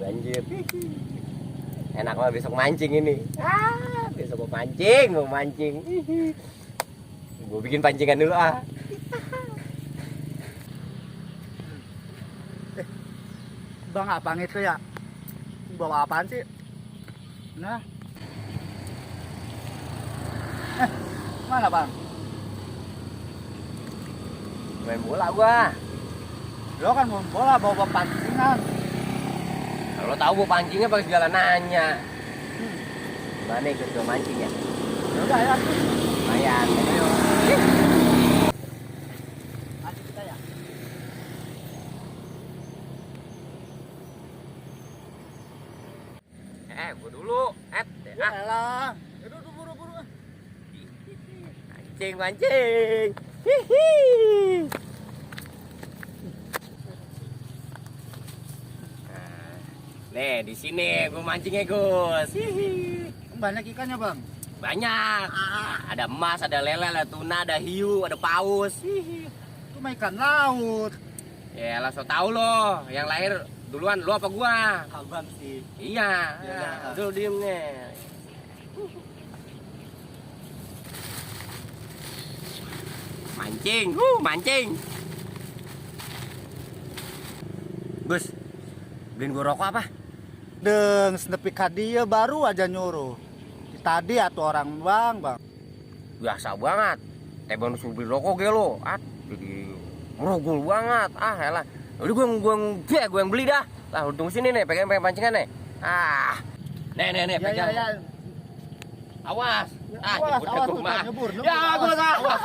anjir. Enak lah besok mancing ini. Besok mau mancing. Gue bikin pancingan dulu ah. Bang, abang itu ya bawa apaan sih? Nah, mana bang? Main bola gua. Lo kan mau bola bawa pancingan. Kalau tahu gua pancingnya pakai segala nanya. Gimana ikut gua mancing ya? Udah ya. Lumayan. Mancing kita ya. Gua dulu. Yalah. Aduh, buru-buru. Mancing. Nih, di sini gua mancingnya, Gus. Banyak ikannya bang. Banyak. Ada emas, ada lele, ada tuna, ada hiu, ada paus. Itu mah ikan laut. Ya lah, so tau lo. Yang lahir duluan lo apa gua? Abang sih. Iya. Ya. Tuh diem nih. Mancing. Gus, beliin gua rokok apa? Deng, snepik hadiah baru aja nyuruh. Tadi atau orang bang. Biasa banget. Bang disuruh beli rokok ge lo. Jadi merogol banget. Elah. Udah gua yang beli dah. Lah, tunggu sini nih, pegang pancingan nih. Nih, pegang. Ya. Awas. Awas, nyebur. Ya, gua Awas.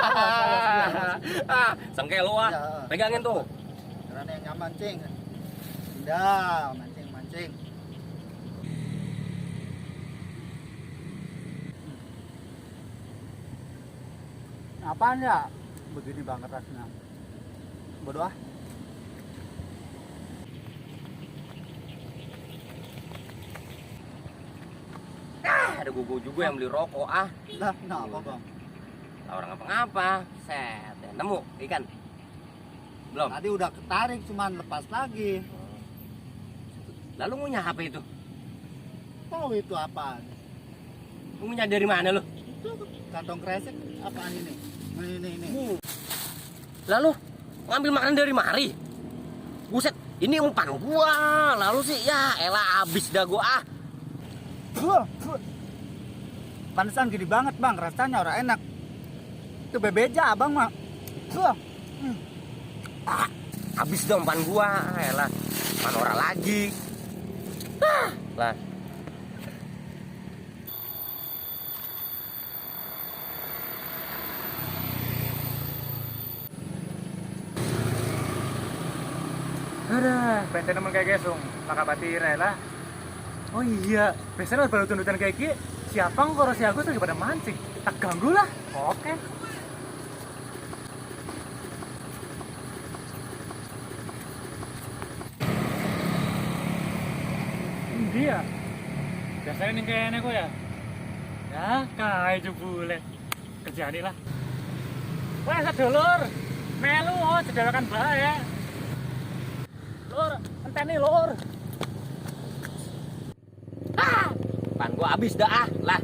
Sengke lu ah. Ya. Pegangin tuh. Karena yang nyaman mancing. Indah, mancing. Apaan ya? Begini banget rasanya. Bodoh ah. Ada gua juga yang beli rokok ah. Lah, kenapa bang? Lah, orang ngapa? Set, nemu ikan. Belum. Tadi udah ketarik, cuman lepas lagi. Lalu ngunyah apa itu? Tahu itu apaan? Lu ngunyah dari mana lu? Itu kantong kresek apaan ini? Ini. Lalu ngambil makanan dari mari. Buset, ini umpan gua. Lalu sih ya elah abis dah gua ah. Panesan gini banget bang, rasanya orang enak. Itu bebeja abang mah. Abis dah umpan gua. Elah, mana orang lagi. Lah. Ada, benten temen kayak gesung, maka batire lah. Oh iya, biasanya baru tuntutan kayak gini, siapa ngkoro si Agus lagi pada mancing? Tak ganggu lah. Oke. Dia, biasanya nih kayaknya kok ya. Ya, kayak jebule. Kerjaan lah. Wah, sedulur, melu, jedalakan bae. Lur, enteni lur. Umpan gua habis dah ah. Lah.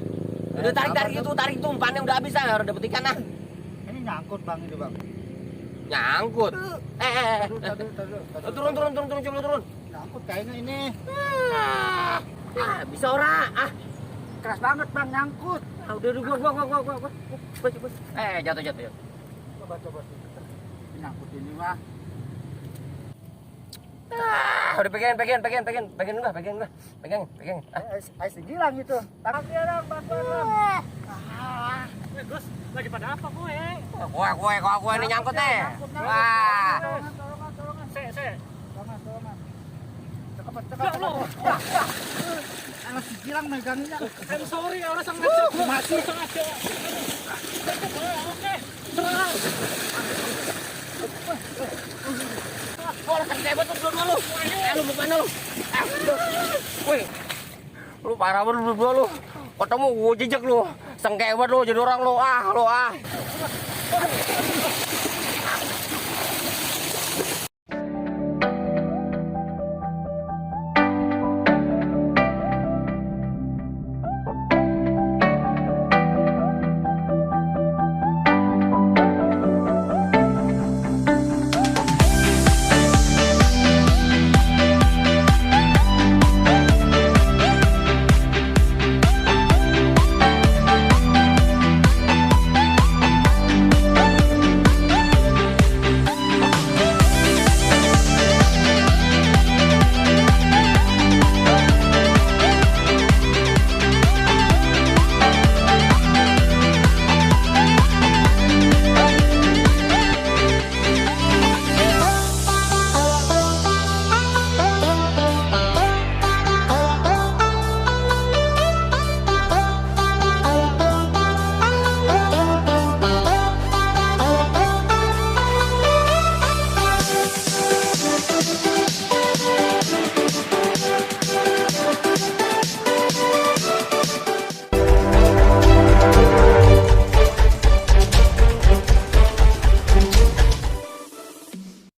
Udah tarik itu umpannya udah habis ah, harus dapet ikan ah. Ini nyangkut bang ini bang. Nyangkut. Turun. Turun. Nyangkut kayaknya ini. Bisa ora ah. Keras banget bang, nyangkut. Udah gua. Jatuh. Coba. Nyangkut ini mah. Udah pegangin gua. Pegangin. Ais gilang itu. Tangkap dia dong, bantuan. Gus, lagi pada apa kowe? Kowe ini nyangkut nih. Wah. Tolongan. Se. Tolongan. Cepet. Ya Allah. Alah si gilang meganginnya. I'm sorry, orang sengaja. Mati. Sengaja. Oke. Serang. Orang kecebet tuh dua-dua lu. Lu mau mana lu? Woi. Lu parah banget berdua lu. Ketemu gua jejak lu. Sengkewet lu jadi orang lu. Lu ah.